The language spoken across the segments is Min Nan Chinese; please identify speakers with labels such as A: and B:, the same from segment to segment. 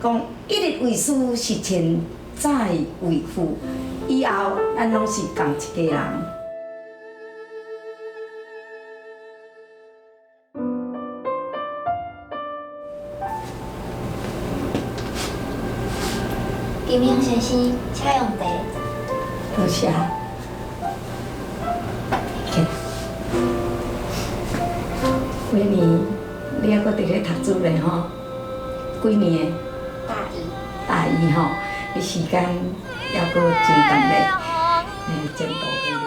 A: 講一日為師，是千載為父。以後咱攏是仝一家人。
B: 金英先生，請用茶。
A: 多謝。起來。維尼，你猶閣佇咧讀書咧吼？幾年的？
B: 大一。
A: 大一吼，你時間猶閣真長咧，前途無量。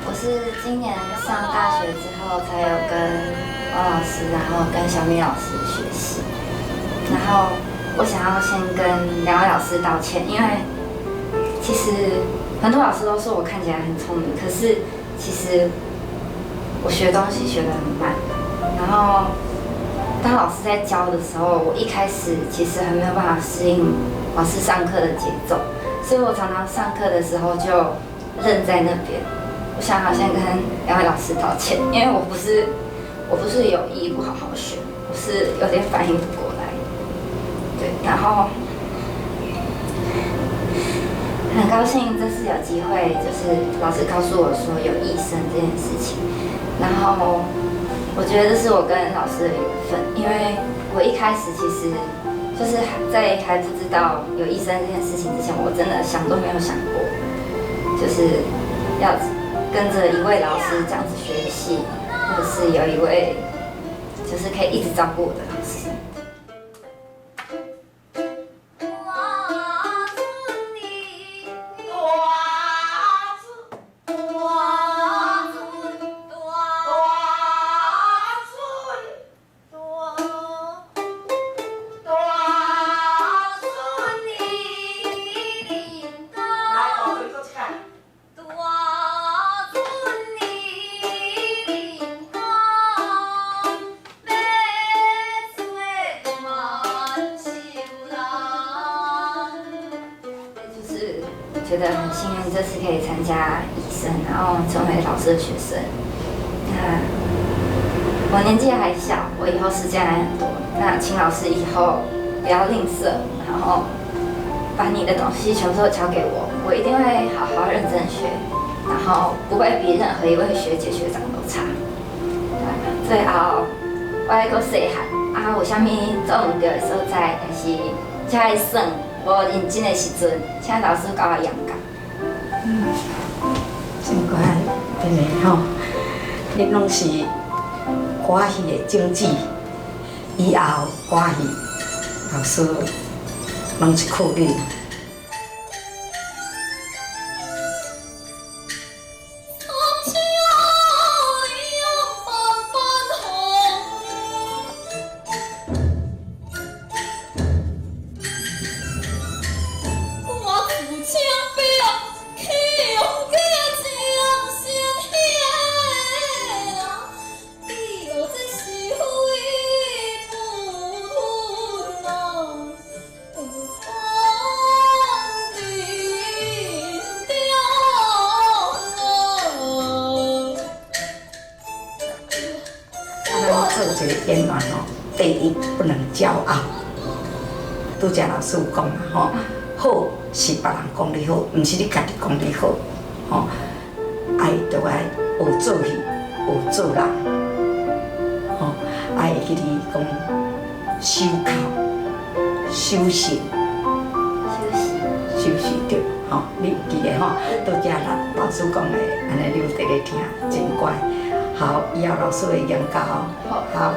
B: 我是今年上大學之後才有跟王老師，然後跟小米老師學習。然後我想要先跟兩位老師道歉，因為其實很多老師都說我看起來很聰明，可是其實我學東西學得很慢。然後當老師在教的時候，我一開始其實很沒有辦法適應老師上課的節奏，所以我常常上課的時候就愣在那邊。我想好先跟兩位老師道歉，因為我不是有意不好好學，我是有點反應不過來。對，然後很高興這次有機會，就是老師告訴我說有藝生這件事情，然後我覺得這是我跟老師的緣分，因為我一開始其實就是在還不知道有藝生這件事情之前，我真的想都沒有想過，就是要跟着一位老師這樣子學習，或者是有一位就是可以一直照顧我的老師。覺得很幸運，這次可以參加藝生，然後成為老師的學生。那我年紀還小，我以後時間還很多。那請老師以後不要吝嗇，然後把你的東西全部都交給我，我一定會好好認真學，然後不會比任何一位學姐學長都差。最後，我還閣細漢，啊，有啥物做毋對的所在，但是才愛算。無認真的時陣，請老師教我嚴教。
A: 嗯，真乖，真的吼，你攏是歌戲的種子，以後歌戲老師攏是靠恁。做一個演員哦，第一不能驕傲。拄才老師有講嘛吼，好是別人講你好，毋是你家己講你好，吼。愛就愛學做戲，學做人，吼，愛會記得講守口、守信、
B: 守時、
A: 守時對，吼，你有記得吼？拄才老師講的，按呢你有佇咧聽，真乖。好，以後老師會嚴教。好，好。